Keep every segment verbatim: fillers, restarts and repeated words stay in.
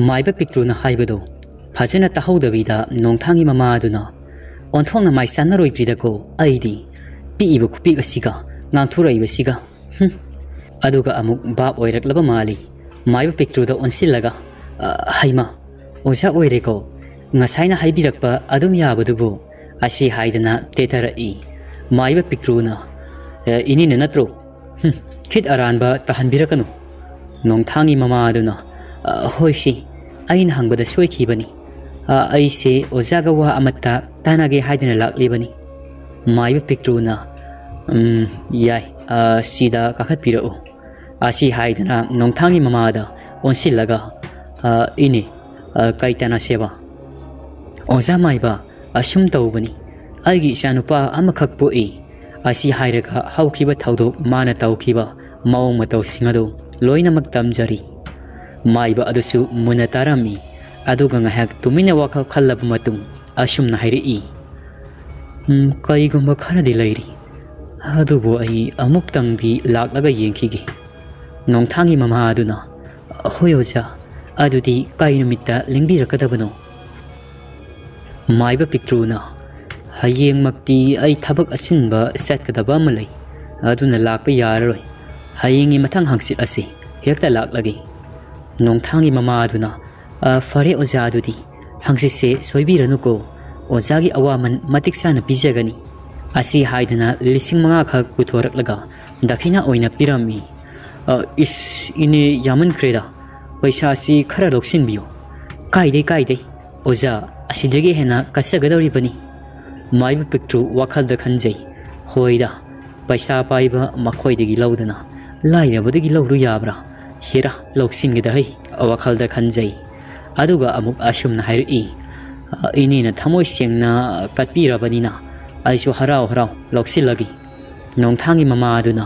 ꯃꯥꯏꯕ ꯄꯤꯛꯇ꯭ꯔꯨꯅ ꯍꯥꯏꯕꯗꯨ ꯐꯖꯅ ꯇꯥꯍꯧꯗꯕꯤꯗ ꯅꯣꯡꯊꯥꯡꯒꯤ ꯃꯃꯥ ꯑꯗꯨꯅ, "ꯑꯣꯟꯊꯣꯛꯅ ꯃꯥꯏ ꯆꯥꯟꯅꯔꯣꯏꯗ꯭ꯔꯤꯗꯀꯣ, ꯑꯩꯗꯤ ꯄꯤꯛꯏꯕ ꯈꯨꯄꯤꯛ ꯑꯁꯤꯒ ꯉꯥꯡꯊꯣꯔꯛꯏꯕꯁꯤꯒ, ꯍꯨꯝ꯫" ꯑꯗꯨꯒ ꯑꯃꯨꯛ ꯚꯥꯞ ꯑꯣꯏꯔꯛꯂꯕ ꯃꯥꯜꯂꯤ꯫ ꯃꯥꯏꯕ ꯄꯤꯛꯇ꯭ꯔꯨꯗ ꯑꯣꯟꯁꯤꯜꯂꯒ, "ꯑ, ꯍꯩꯃ, ꯑꯣꯖꯥ ꯑꯣꯏꯔꯦꯀꯣ? ꯉꯁꯥꯏꯅ ꯍꯥꯏꯕꯤꯔꯛꯄ ꯑꯗꯨꯝ ꯌꯥꯕꯗꯨꯕꯨ?" ꯑꯁꯤ ꯍꯥꯏꯗꯅ ꯇꯦꯊꯔꯛꯏ꯫ ꯃꯥꯏꯕ ꯄꯤꯛꯇ꯭ꯔꯨꯅ, "ꯑꯦ, ꯏꯅꯦꯅ ꯅꯠꯇ꯭ꯔꯣ? ꯍꯨꯝ, ꯈꯤꯠ ꯑꯔꯥꯟꯕ ꯇꯥꯍꯟꯕꯤꯔꯛꯀꯅꯨ꯫" ꯅꯣꯡꯊꯥꯡꯒꯤ ꯃꯃꯥ ꯑꯗꯨꯅ, "ꯑ, ꯍꯣꯏ ꯁꯤ, ꯑꯩꯅ ꯍꯪꯕꯗ ꯁꯣꯏꯈꯤꯕꯅꯤ꯫ ꯑ, ꯑꯩꯁꯦ ꯑꯣꯖꯥꯒ ꯋꯥ ꯑꯃꯠꯇ ꯇꯥꯟꯅꯒꯦ ꯍꯥꯏꯗꯨꯅ ꯂꯥꯛꯂꯤꯕꯅꯤ꯫" ꯃꯥꯏꯕ ꯄꯤꯛꯇ꯭ꯔꯨꯅ, "ꯎꯝ, ꯌꯥꯏ, ꯑ, ꯁꯤꯗ ꯀꯥꯈꯠꯄꯤꯔꯛꯎ꯫" ꯑꯁꯤ ꯍꯥꯏꯗꯨꯅ ꯅꯣꯡꯊꯥꯡꯒꯤ ꯃꯃꯥꯗ ꯑꯣꯟꯁꯤꯜꯂꯒ, "ꯑ, ꯏꯅꯦ, ꯑ, ꯀꯩ ꯇꯥꯟꯅꯁꯦꯕ?" "ꯑꯣꯖꯥ ꯃꯥꯏꯕ, ꯑꯁꯨꯝ ꯇꯧꯕꯅꯤ, ꯑꯩꯒꯤ ꯏꯆꯥꯅꯨꯄꯥ ꯑꯃꯈꯛ ꯄꯣꯛꯏ꯫" ꯑꯁꯤ ꯍꯥꯏꯔꯒ ꯍꯧꯈꯤꯕ ꯊꯧꯗꯣꯛ, ꯃꯥꯅ ꯇꯧꯈꯤꯕ ꯃꯑꯣꯡ ꯃꯇꯧꯁꯤꯡ ꯑꯗꯨ ꯂꯣꯏꯅꯃꯛ ꯇꯝꯖꯔꯤ꯫ ꯃꯥꯏꯕ ꯑꯗꯨꯁꯨ ꯃꯨꯟꯅ ꯇꯥꯔꯝꯃꯤ꯫ ꯑꯗꯨꯒ ꯉꯥꯏꯍꯥꯛ ꯇꯨꯃꯤꯟꯅ ꯋꯥꯈꯜ ꯈꯜꯂꯕ ꯃꯇꯨꯡ ꯑꯁꯨꯝꯅ ꯍꯥꯏꯔꯛꯏ, "ꯎꯝ, ꯀꯩꯒꯨꯝꯕ ꯈꯔꯗꯤ ꯂꯩꯔꯤ, ꯑꯗꯨꯕꯨ ꯑꯩ ꯑꯃꯨꯛꯇꯪꯗꯤ ꯂꯥꯛꯂꯒ ꯌꯦꯡꯈꯤꯒꯦ꯫" ꯅꯣꯡꯊꯥꯡꯒꯤ ꯃꯃꯥ ꯑꯗꯨꯅ, "ꯍꯣꯏ ꯑꯣꯖꯥ, ꯑꯗꯨꯗꯤ ꯀꯩ ꯅꯨꯃꯤꯠꯇ ꯂꯦꯡꯕꯤꯔꯛꯀꯗꯕꯅꯣ?" ꯃꯥꯏꯕ ꯄꯤꯛꯇ꯭ꯔꯨꯅ, "ꯍꯌꯦꯡꯃꯛꯇꯤ ꯑꯩ ꯊꯕꯛ ꯑꯆꯤꯟꯕ ꯆꯠꯀꯗꯕ ꯑꯃ ꯂꯩ, ꯑꯗꯨꯅ ꯂꯥꯛꯄ ꯌꯥꯔꯔꯣꯏ꯫ ꯍꯌꯦꯡꯒꯤ ꯃꯊꯪ ꯍꯪꯆꯤꯠ ꯑꯁꯤ ꯍꯦꯛꯇ ꯂꯥꯛꯂꯒꯦ꯫" ꯅꯣꯡꯊꯥꯡꯒꯤ ꯃꯃꯥ ꯑꯗꯨꯅ, "ꯑ, ꯐꯔꯦ ꯑꯣꯖꯥ, ꯑꯗꯨꯗꯤ ꯍꯪꯆꯤꯠꯁꯦ ꯁꯣꯏꯕꯤꯔꯅꯨꯀꯣ, ꯑꯣꯖꯥꯒꯤ ꯑꯋꯥꯃꯟ ꯃꯇꯤꯛ ꯆꯥꯅ ꯄꯤꯖꯒꯅꯤ꯫" ꯑꯁꯤ ꯍꯥꯏꯗꯅ ꯂꯤꯁꯤꯡ ꯃꯉꯥꯈꯛ ꯄꯨꯊꯣꯔꯛꯂꯒ ꯗꯈꯤꯅꯥ ꯑꯣꯏꯅ ꯄꯤꯔꯝꯃꯤ꯫ "ꯑ, ꯏꯁ, ꯏꯅꯦ, ꯌꯥꯝꯃꯟꯈ꯭ꯔꯦꯗ, ꯄꯩꯁꯥꯁꯤ ꯈꯔ ꯂꯧꯁꯤꯟꯕꯤꯌꯨ꯫" "ꯀꯥꯏꯗꯦ, ꯀꯥꯏꯗꯦ ꯑꯣꯖꯥ, ꯑꯁꯤꯗꯒꯤ ꯍꯦꯟꯅ ꯀꯠꯆꯒꯗꯧꯔꯤꯕꯅꯤ꯫" ꯃꯥꯏꯕ ꯄꯤꯛꯇ꯭ꯔꯨ ꯋꯥꯈꯜꯗ ꯈꯟꯖꯩ, "ꯍꯣꯏꯗ, ꯄꯩꯁꯥ ꯄꯥꯏꯕ ꯃꯈꯣꯏꯗꯒꯤ ꯂꯧꯗꯅ ꯂꯥꯏꯔꯕꯗꯒꯤ ꯂꯧꯔꯨ ꯌꯥꯕ꯭ꯔꯥ? ꯍꯦꯔꯥ, ꯂꯧꯁꯤꯟꯒꯦꯗ ꯍꯩ", ꯋꯥꯈꯜꯗ ꯈꯟꯖꯩ꯫ ꯑꯗꯨꯒ ꯑꯃꯨꯛ ꯑꯁꯨꯝꯅ ꯍꯥꯏꯔꯛꯏ, "ꯏꯅꯦꯅ ꯊꯃꯣꯏ ꯁꯦꯡꯅ ꯀꯠꯄꯤꯔꯕꯅꯤꯅ ꯑꯩꯁꯨ ꯍꯔꯥꯎ ꯍꯔꯥꯎ ꯂꯧꯁꯤꯜꯂꯒꯦ꯫" ꯅꯣꯡꯊꯥꯡꯒꯤ ꯃꯃꯥ ꯑꯗꯨꯅ,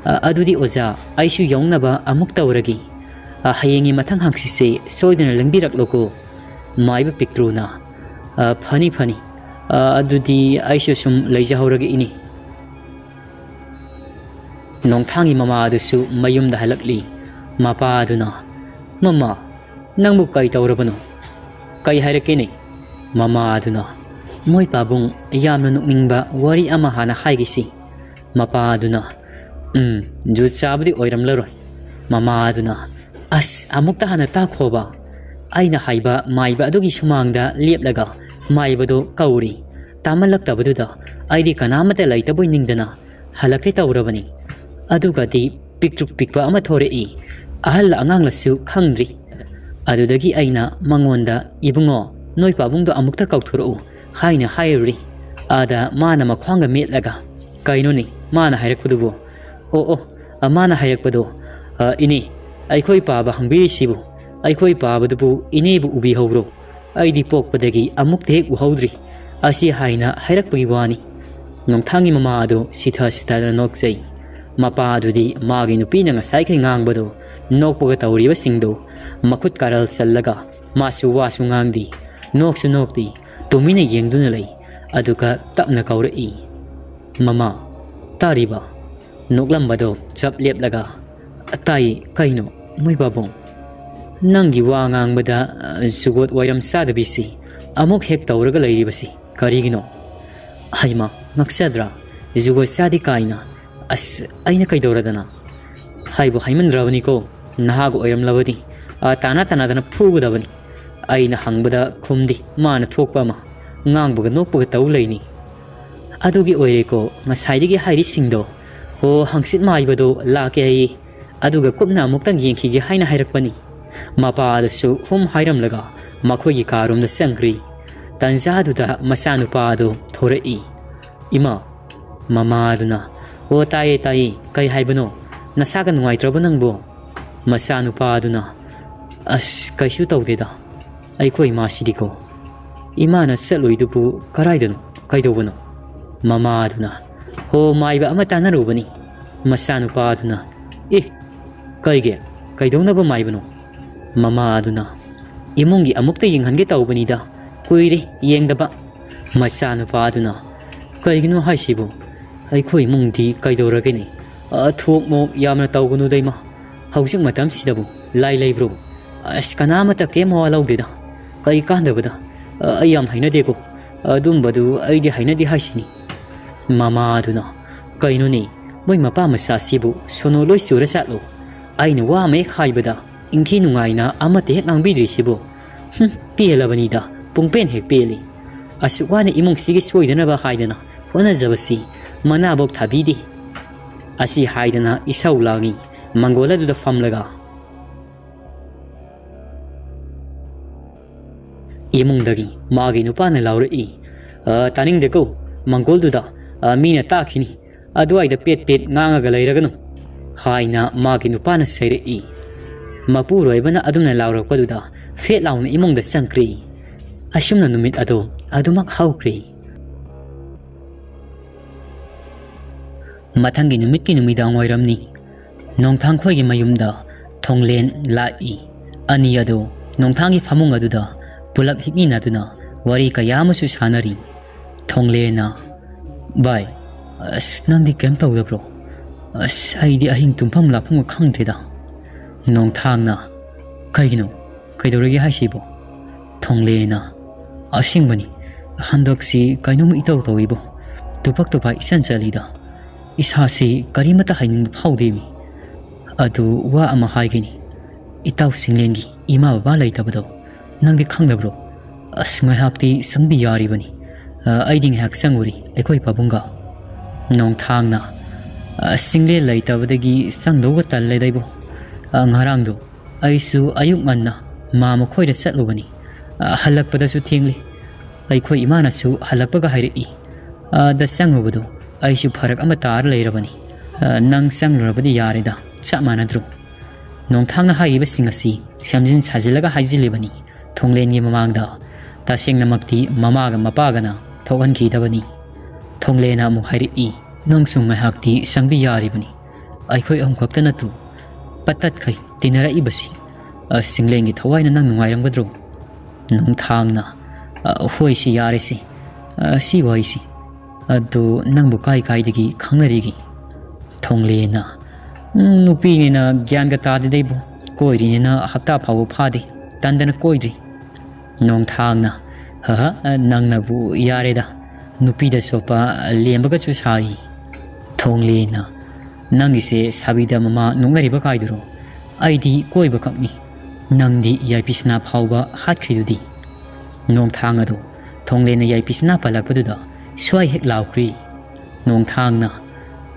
"ꯑ, ꯑꯗꯨꯗꯤ ꯑꯣꯖꯥ, ꯑꯩꯁꯨ ꯌꯧꯅꯕ ꯑꯃꯨꯛ ꯇꯧꯔꯒꯦ꯫ ꯑ, ꯍꯌꯦꯡꯒꯤ ꯃꯊꯪ ꯍꯪꯆꯤꯠꯁꯦ ꯁꯣꯏꯗꯅ ꯂꯦꯡꯕꯤꯔꯛꯂꯣꯀꯣ꯫" ꯃꯥꯏꯕ ꯄꯤꯛꯇ꯭ꯔꯨꯅ, "ꯑ, ꯐꯅꯤ, ꯐꯅꯤ꯫ ꯑ, ꯑꯗꯨꯗꯤ ꯑꯩꯁꯨ ꯁꯨꯝ ꯂꯩꯖꯍꯧꯔꯒꯦ ꯏꯅꯦ꯫" ꯅꯣꯡꯊꯥꯡꯒꯤ ꯃꯃꯥ ꯑꯗꯨꯁꯨ ꯃꯌꯨꯝꯗ ꯍꯜꯂꯛꯂꯤ꯫ ꯃꯄꯥ ꯑꯗꯨꯅ, "ꯃꯃꯥ, "ꯅꯪꯕꯨ ꯀꯩ ꯇꯧꯔꯕꯅꯣ? ꯀꯩ ꯍꯥꯏꯔꯛꯀꯦꯅꯦ?" ꯃꯃꯥ ꯑꯗꯨꯅ, "ꯃꯣꯏ ꯄꯥꯕꯨꯡ, ꯌꯥꯝꯅ ꯅꯣꯛꯅꯤꯡꯕ ꯋꯥꯔꯤ ꯑꯃ ꯍꯥꯟꯅ ꯍꯥꯏꯒꯤꯁꯤ꯫" ꯃꯄꯥ ꯑꯗꯨꯅ, "ꯎꯝ, ꯖꯨꯠ ꯆꯥꯕꯗꯤ ꯑꯣꯏꯔꯝꯂꯔꯣꯏ꯫" ꯃꯃꯥ ꯑꯗꯨꯅ, "ꯑꯁ, ꯑꯃꯨꯛꯇ ꯍꯥꯟꯅ ꯇꯥꯈꯣꯕ꯫ ꯑꯩꯅ ꯍꯥꯏꯕ ꯃꯥꯏꯕ ꯑꯗꯨꯒꯤ ꯁꯨꯃꯥꯡꯗ ꯂꯦꯞꯂꯒ ꯃꯥꯏꯕꯗꯣ ꯀꯧꯔꯤ꯫ ꯇꯥꯃꯜꯂꯛꯇꯕꯗꯨꯗ ꯑꯩꯗꯤ ꯀꯅꯥꯃꯠꯇ ꯂꯩꯇꯕꯣꯏ ꯅꯤꯡꯗꯅ ꯍꯜꯂꯛꯀꯦ ꯇꯧꯔꯕꯅꯤ꯫ ꯑꯗꯨꯒꯗꯤ ꯄꯤꯛꯇ꯭ꯔꯨꯛ ꯄꯤꯛꯄ ꯑꯃ ꯊꯣꯔꯛꯏ꯫ ꯑꯍꯜ ꯑꯉꯥꯡꯂꯁꯨ ꯈꯪꯗ꯭ꯔꯤ꯫ ꯑꯗꯨꯗꯒꯤ ꯑꯩꯅ ꯃꯉꯣꯟꯗ, 'ꯏꯕꯨꯡꯉꯣ, ꯅꯣꯏ ꯄꯥꯕꯨꯡꯗꯣ ꯑꯃꯨꯛꯇ ꯀꯧꯊꯣꯔꯛꯎ,' ꯍꯥꯏꯅ ꯍꯥꯏꯔꯨꯔꯤ꯫ ꯑꯥꯗ ꯃꯥꯅ ꯃꯈ꯭ꯋꯥꯡꯒ ꯃꯦꯠꯂꯒ, "ꯀꯩꯅꯣꯅꯦ ꯃꯥꯅ ꯍꯥꯏꯔꯛꯄꯗꯨꯕꯨ? ꯑꯣ, ꯑꯣ, ꯑ, ꯃꯥꯅ ꯍꯥꯏꯔꯛꯄꯗꯣ, ꯑ, 'ꯏꯅꯦ, ꯑꯩꯈꯣꯏ ꯄꯥꯕ ꯍꯪꯕꯤꯔꯤꯁꯤꯕꯨ, ꯑꯩꯈꯣꯏ ꯄꯥꯕꯗꯨꯕꯨ ꯏꯅꯦꯕꯨ ꯎꯕꯤꯍꯧꯕ꯭ꯔꯣ? ꯑꯩꯗꯤ ꯄꯣꯛꯄꯗꯒꯤ ꯑꯃꯨꯛꯇ ꯍꯦꯛ ꯎꯍꯧꯗ꯭ꯔꯤ,' ꯑꯁꯤ ꯍꯥꯏꯅ ꯍꯥꯏꯔꯛꯄꯒꯤ ꯋꯥꯅꯤ꯫" ꯅꯣꯡꯊꯥꯡꯒꯤ ꯃꯃꯥ ꯑꯗꯨ ꯁꯤꯊ ꯁꯤꯊꯗꯅ ꯅꯣꯛꯆꯩ꯫ ꯃꯄꯥ ꯑꯗꯨꯗꯤ ꯃꯥꯒꯤ ꯅꯨꯄꯤꯅ ꯉꯁꯥꯏꯈꯩ ꯉꯥꯡꯕꯗꯨ, ꯅꯣꯛꯄꯒ ꯇꯧꯔꯤꯕꯁꯤꯡꯗꯨ ꯃꯈꯨꯠ ꯀꯥꯔꯜ ꯆꯜꯂꯒ ꯃꯥꯁꯨ ꯋꯥꯁꯨ ꯉꯥꯡꯗꯦ, ꯅꯣꯛꯁꯨ ꯅꯣꯛꯇꯦ, ꯇꯨꯃꯤꯟꯅ ꯌꯦꯡꯗꯨꯅ ꯂꯩ꯫ ꯑꯗꯨꯒ ꯇꯞꯅ ꯀꯧꯔꯛꯏ, "ꯃꯃꯥ, ꯇꯥꯔꯤꯕ?" ꯅꯣꯛꯂꯝꯕꯗꯣ ꯆꯞ ꯂꯦꯞꯂꯒ, "ꯇꯥꯏ, ꯀꯩꯅꯣ, ꯃꯣꯏ ꯄꯥꯕꯨꯡ? ꯅꯪꯒꯤ ꯋꯥ ꯉꯥꯡꯕꯗ, ꯑ, ꯖꯨꯒꯣꯠ ꯋꯥꯏꯔꯝ ꯆꯥꯗꯕꯤꯁꯤ ꯑꯃꯨꯛ ꯍꯦꯛ ꯇꯧꯔꯒ ꯂꯩꯔꯤꯕꯁꯤ ꯀꯔꯤꯒꯤꯅꯣ? ꯍꯩꯃꯥ, ꯉꯛꯆꯗ꯭ꯔꯥ? ꯖꯨꯒꯣꯠ ꯆꯥꯗꯦ ꯀꯥꯏꯅ꯫ ꯑꯁ, ꯑꯩꯅ ꯀꯩꯗꯧꯔꯗꯅ? ꯍꯥꯏꯕꯨ ꯍꯥꯏꯃꯟꯗ꯭ꯔꯕꯅꯤꯀꯣ, ꯅꯍꯥꯒ ꯑꯣꯏꯔꯝꯂꯕꯗꯤ, ꯑ, ꯇꯥꯅ ꯇꯥꯅꯗꯅ ꯐꯨꯒꯗꯕꯅꯤ꯫ ꯑꯩꯅ ꯍꯪꯕꯗ ꯈꯨꯝꯗꯦ, ꯃꯥꯅ ꯊꯣꯛꯄ ꯑꯃ ꯉꯥꯡꯕꯒ ꯅꯣꯛꯄꯒ ꯇꯧ ꯂꯩꯅꯤ꯫ ꯑꯗꯨꯒꯤ ꯑꯣꯏꯔꯦꯀꯣ ꯉꯁꯥꯏꯗꯒꯤ ꯍꯥꯏꯔꯤꯁꯤꯡꯗꯣ꯫ ꯍꯣ, ꯍꯪꯆꯤꯠ ꯃꯥꯏꯕꯗꯣ ꯂꯥꯛꯀꯦ ꯍꯥꯏꯌꯦ, ꯑꯗꯨꯒ ꯀꯨꯞꯅ ꯑꯃꯨꯛꯇꯪ ꯌꯦꯡꯈꯤꯒꯦ ꯍꯥꯏꯅ ꯍꯥꯏꯔꯛꯄꯅꯤ꯫" ꯃꯄꯥ ꯑꯗꯨꯁꯨ ꯍꯨꯝ ꯍꯥꯏꯔꯝꯂꯒ ꯃꯈꯣꯏꯒꯤ ꯀꯥꯔꯣꯝꯗ ꯆꯪꯈ꯭ꯔꯤ꯫ ꯇꯟꯖꯥꯗꯨꯗ ꯃꯆꯥꯅꯨꯄꯥ ꯑꯗꯨ ꯊꯣꯔꯛꯏ꯫ "ꯏꯃꯥ!" ꯃꯃꯥ ꯑꯗꯨꯅ, "ꯑꯣ, ꯇꯥꯏꯌꯦ, ꯇꯥꯏꯌꯦ, ꯀꯩ ꯍꯥꯏꯕꯅꯣ? ꯅꯁꯥꯒ ꯅꯨꯡꯉꯥꯏꯇ꯭ꯔꯕꯣ ꯅꯪꯕꯣ?" ꯃꯆꯥꯅꯨꯄꯥ ꯑꯗꯨꯅ, "ꯑꯁ, ꯀꯩꯁꯨ ꯇꯧꯗꯦꯗ, ꯑꯩꯈꯣꯏ ꯏꯃꯥꯁꯤꯗꯤꯀꯣ꯫ ꯏꯃꯥꯅ ꯆꯠꯂꯨꯏꯗꯨꯕꯨ ꯀꯔꯥꯏꯗꯅꯣ? ꯀꯩꯗꯧꯕꯅꯣ?" ꯃꯃꯥ ꯑꯗꯨꯅ, "ꯍꯣ, ꯃꯥꯏꯕ ꯑꯃ ꯇꯥꯟꯅꯔꯨꯕꯅꯤ꯫" ꯃꯆꯥꯅꯨꯄꯥ ꯑꯗꯨꯅ, "ꯑꯦ, ꯀꯩꯒꯤ? ꯀꯩꯗꯧꯅꯕ ꯃꯥꯏꯕꯅꯣ?" ꯃꯃꯥ ꯑꯗꯨꯅ, "ꯏꯃꯨꯡꯒꯤ ꯑꯃꯨꯛꯇ ꯌꯦꯡꯍꯟꯒꯦ ꯇꯧꯕꯅꯤꯗ, ꯀꯨꯏꯔꯦ ꯌꯦꯡꯗꯕ꯫" ꯃꯆꯥꯅꯨꯄꯥ ꯑꯗꯨꯅ, "ꯀꯩꯒꯤꯅꯣ ꯍꯥꯏꯁꯤꯕꯨ? ꯑꯩꯈꯣꯏ ꯏꯃꯨꯡꯗꯤ ꯀꯩꯗꯧꯔꯒꯦꯅꯦ? ꯑ, ꯊꯣꯛ ꯃꯣꯛ ꯌꯥꯝꯅ ꯇꯧꯒꯅꯨꯗ ꯏꯃꯥ꯫ ꯍꯧꯖꯤꯛ ꯃꯇꯝꯁꯤꯗꯕꯨ ꯂꯥꯏ ꯂꯩꯕ꯭ꯔꯣ? "ꯑꯁ, ꯀꯅꯥꯃꯠꯇ ꯀꯩꯝ ꯃꯋꯥ ꯂꯧꯗꯦꯗ꯫ ꯀꯩ ꯀꯥꯟꯗꯕꯗ? ꯑ, ꯑꯩ ꯌꯥꯝ ꯍꯩꯅꯗꯦꯀꯣ꯫ ꯑꯗꯨꯝꯕꯗꯨ ꯑꯩꯗꯤ ꯍꯩꯅꯗꯦ ꯍꯥꯏꯁꯤꯅꯤ꯫" ꯃꯃꯥꯗꯨꯅ, "ꯀꯩꯅꯣꯅꯦ, ꯃꯣꯏ ꯃꯄꯥ ꯃꯆꯥꯁꯤꯕꯨ ꯁꯣꯅꯣ ꯂꯣꯏ ꯆꯨꯔ ꯆꯥꯠꯂꯣ? ꯑꯩꯅ ꯋꯥ ꯑꯃ ꯍꯦꯛ ꯍꯥꯏꯕꯗ ꯏꯪꯊꯤ ꯅꯨꯡꯉꯥꯏꯅ ꯑꯃꯠꯇ ꯍꯦꯛ ꯉꯥꯡꯕꯤꯗ꯭ꯔꯤꯁꯤꯕꯨ? ꯍꯨꯝ, ꯄꯦꯜꯂꯕꯅꯤꯗ, ꯄꯨꯡꯄꯦꯟ ꯍꯦꯛ ꯄꯦꯜꯂꯤ꯫ ꯑꯁꯨꯛ ꯋꯥꯅ ꯏꯃꯨꯡꯁꯤꯒꯤ ꯁꯣꯏꯗꯅꯕ ꯍꯥꯏꯗꯅ ꯍꯣꯠꯅꯖꯕꯁꯤ ꯃꯅꯥꯐꯧ ꯊꯥꯕꯤꯗꯦ꯫" ꯑꯁꯤ ꯍꯥꯏꯗꯅ ꯏꯁꯧ ꯂꯥꯡꯉꯤ ꯃꯪꯒꯣꯜ ꯑꯗꯨꯗ ꯐꯝꯂꯒ꯫ ꯏꯃꯨꯡꯗꯒꯤ ꯃꯥꯒꯤ ꯅꯨꯄꯥꯅ ꯂꯥꯎꯔꯛꯏ, "ꯑ, ꯇꯥꯅꯤꯡꯗꯦꯀꯣ, ꯃꯪꯒꯣꯜꯗꯨꯗ, ꯑ, ꯃꯤꯅ ꯇꯥꯈꯤꯅꯤ꯫ ꯑꯗꯨꯋꯥꯏꯗ ꯄꯦꯠ ꯄꯦꯠ ꯉꯥꯡꯉꯒ ꯂꯩꯔꯒꯅꯨ," ꯍꯥꯏꯅ ꯃꯥꯒꯤ ꯅꯨꯄꯥꯅ ꯆꯩꯔꯛꯏ꯫ ꯃꯄꯨꯔꯣꯏꯕꯅ ꯑꯗꯨꯝꯅ ꯂꯥꯎꯔꯛꯄꯗꯨꯗ ꯐꯦꯠ ꯂꯥꯎꯅ ꯏꯃꯨꯡꯗ ꯆꯪꯈ꯭ꯔꯦ꯫ ꯑꯁꯨꯝꯅ ꯅꯨꯃꯤꯠ ꯑꯗꯨ ꯑꯗꯨꯃꯛ ꯍꯧꯈ꯭ꯔꯦ꯫ ꯃꯊꯪꯒꯤ ꯅꯨꯃꯤꯠꯀꯤ ꯅꯨꯃꯤꯗꯥꯡ ꯋꯥꯏꯔꯝꯅꯤ꯫ ꯅꯣꯡꯊꯥꯡ ꯈꯣꯏꯒꯤ ꯃꯌꯨꯝꯗ ꯊꯣꯡꯂꯦꯟ ꯂꯥꯛꯏ꯫ ꯑꯅꯤ ꯑꯗꯨ ꯅꯣꯡꯊꯥꯡꯒꯤ ꯐꯃꯨꯡ ꯑꯗꯨꯗ ꯄꯨꯂꯞ ꯍꯤꯞꯃꯤꯟꯅꯗꯨꯅ ꯋꯥꯔꯤ ꯀꯌꯥ ꯑꯃꯁꯨ ꯁꯥꯟꯅꯔꯤ꯫ ꯊꯣꯡꯂꯦꯟꯅ, "ꯚꯥꯏ, ꯑꯁ, ꯅꯪꯗꯤ ꯀꯩꯝ ꯇꯧꯗꯕ꯭ꯔꯣ? ꯑꯁ, ꯑꯩꯗꯤ ꯑꯍꯤꯡ ꯇꯨꯝꯐꯝ ꯂꯥꯛꯐꯝꯒ ꯈꯪꯗ꯭ꯔꯦꯗ꯫" ꯅꯣꯡꯊꯥꯡꯅ, "ꯀꯩꯒꯤꯅꯣ? ꯀꯩꯗꯧꯔꯒꯦ ꯍꯥꯏꯁꯤꯕꯣ?" ꯊꯣꯡꯂꯦꯟꯅ, "ꯑꯁꯦꯡꯕꯅꯤ, ꯍꯟꯗꯛꯁꯤ ꯀꯩꯅꯣꯝ ꯏꯇꯧ ꯇꯧꯏꯕꯣ꯫ ꯇꯨꯄꯛ ꯇꯨꯄꯥꯏ ꯏꯆꯟ ꯆꯠꯂꯤꯗ꯫ ꯏꯁꯥꯁꯤ ꯀꯔꯤꯃꯠꯇ ꯍꯥꯏꯅꯤꯡꯕ ꯐꯥꯎꯗꯦꯃꯤ꯫ ꯑꯗꯨ ꯋꯥ ꯑꯃ ꯍꯥꯏꯒꯦꯅꯤ꯫ ꯏꯇꯥꯎ ꯆꯤꯡꯂꯦꯟꯒꯤ ꯏꯃꯥ ꯕꯕꯥ ꯂꯩꯇꯕꯗꯣ ꯅꯪꯗꯤ ꯈꯪꯗꯕ꯭ꯔꯣ? ꯑꯁ, ꯉꯥꯏꯍꯥꯛꯇꯤ ꯆꯪꯕꯤ ꯌꯥꯔꯤꯕꯅꯤ꯫ ꯑ, ꯑꯩꯗꯤ ꯉꯥꯏꯍꯥꯛ ꯆꯪꯉꯨꯔꯤ ꯑꯩꯈꯣꯏ ꯄꯥꯕꯨꯡꯒ꯫" ꯅꯣꯡꯊꯥꯡꯅ, "ꯑ, ꯆꯤꯡꯂꯦꯟ ꯂꯩꯇꯕꯗꯒꯤ ꯆꯪꯗꯧꯒ ꯇꯜꯂꯦꯗ ꯏꯕꯣ꯫ ꯑ, ꯉꯔꯥꯡꯗꯣ ꯑꯩꯁꯨ ꯑꯌꯨꯛ ꯉꯟꯅ ꯃꯥ ꯃꯈꯣꯏꯗ ꯆꯠꯂꯨꯕꯅꯤ꯫ ꯑ, ꯍꯜꯂꯛꯄꯗꯁꯨ ꯊꯦꯡꯂꯦ꯫ ꯑꯩꯈꯣꯏ ꯏꯃꯥꯅꯁꯨ ꯍꯜꯂꯛꯄꯒ ꯍꯥꯏꯔꯛꯏ꯫ ꯑꯗ ꯆꯪꯉꯨꯕꯗꯨ ꯑꯩꯁꯨ ꯐꯔꯛ ꯑꯃ ꯇꯥꯔ ꯂꯩꯔꯕꯅꯤ꯫ ꯑ, ꯅꯪ ꯆꯪꯂꯨꯔꯕꯗꯤ ꯌꯥꯔꯦꯗ, ꯆꯞ ꯃꯥꯟꯅꯗ꯭ꯔꯣ?" ꯅꯣꯡꯊꯥꯡꯅ ꯍꯥꯏꯔꯤꯕꯁꯤꯡ ꯑꯁꯤ ꯁꯦꯝꯖꯤꯟ ꯁꯥꯖꯤꯜꯂꯒ ꯍꯥꯏꯖꯤꯜꯂꯤꯕꯅꯤ ꯊꯣꯡꯂꯦꯟꯒꯤ ꯃꯃꯥꯡꯗ꯫ ꯇꯁꯦꯡꯅꯃꯛꯇꯤ ꯃꯃꯥꯒ ꯃꯄꯥꯒꯅ ꯊꯣꯛꯍꯟꯈꯤꯗꯕꯅꯤ꯫ ꯊꯣꯡꯂꯦꯟꯅ ꯑꯃꯨꯛ ꯍꯥꯏꯔꯛꯏ, "ꯅꯪꯁꯨ ꯉꯥꯏꯍꯥꯛꯇꯤ ꯆꯪꯕꯤ ꯌꯥꯔꯤꯕꯅꯤ꯫ ꯑꯩꯈꯣꯏ ꯑꯍꯨꯝ ꯈꯛꯇ ꯅꯠꯇ꯭ꯔꯣ ꯄꯠ ꯇꯠꯈꯩ ꯇꯤꯟꯅꯔꯛꯏꯕꯁꯤ? ꯑ, ꯆꯤꯡꯂꯦꯟꯒꯤ ꯊꯋꯥꯏꯅ ꯅꯪ ꯅꯨꯡꯉꯥꯏꯔꯝꯒꯗ꯭ꯔꯣ?" ꯅꯣꯡꯊꯥꯡꯅ, "ꯑ, ꯍꯣꯏꯁꯤ ꯌꯥꯔꯦꯁꯤ꯫ ꯑ, ꯁꯤ ꯋꯥꯔꯤꯁꯤ꯫ ꯑꯗꯨ ꯅꯪꯕꯨ ꯀꯥꯏ ꯀꯥꯏꯗꯒꯤ ꯈꯪꯅꯔꯤꯒꯦ?" ꯊꯣꯡꯂꯦꯟꯅ, "ꯎꯝ, ꯅꯨꯄꯤꯅꯤꯅ ꯒ꯭ꯌꯥꯟꯒ ꯇꯥꯗꯦꯗ ꯏꯕꯣ꯫ ꯀꯣꯏꯔꯤꯅꯤꯅ ꯍꯞꯇꯥ ꯐꯥꯎꯕ ꯐꯥꯗꯦ, ꯇꯟꯗꯅ ꯀꯣꯏꯗ꯭ꯔꯤ꯫ ꯅꯣꯡꯊꯥꯡꯅ, "ꯍꯍ, ꯅꯪꯅꯕꯨ ꯌꯥꯔꯦꯗ, ꯅꯨꯄꯤꯗ ꯆꯣꯞꯄ ꯂꯦꯝꯕꯒꯁꯨ ꯁꯥꯔꯤ꯫" ꯊꯣꯡꯂꯦꯅ, "ꯅꯪꯒꯤꯁꯦ ꯁꯥꯕꯤꯗ ꯃꯃꯥ ꯅꯣꯛꯅꯔꯤꯕ ꯀꯥꯏꯗꯨꯔꯣ? ꯑꯩꯗꯤ ꯀꯣꯏꯕ ꯈꯛꯅꯤ, ꯅꯪꯗꯤ ꯌꯥꯏꯄꯤꯁꯅꯥ ꯐꯥꯎꯕ ꯍꯥꯠꯈ꯭ꯔꯤꯗꯨꯗꯤ꯫" ꯅꯣꯡꯊꯥꯡ ꯑꯗꯨ ꯊꯣꯡꯂꯦꯅ ꯌꯥꯏꯄꯤꯁꯅꯥ ꯄꯜꯂꯛꯄꯗꯨꯗ ꯁ꯭ꯋꯥꯏ ꯍꯦꯛ ꯂꯥꯎꯈ꯭ꯔꯤ꯫ ꯅꯣꯡꯊꯥꯡꯅ,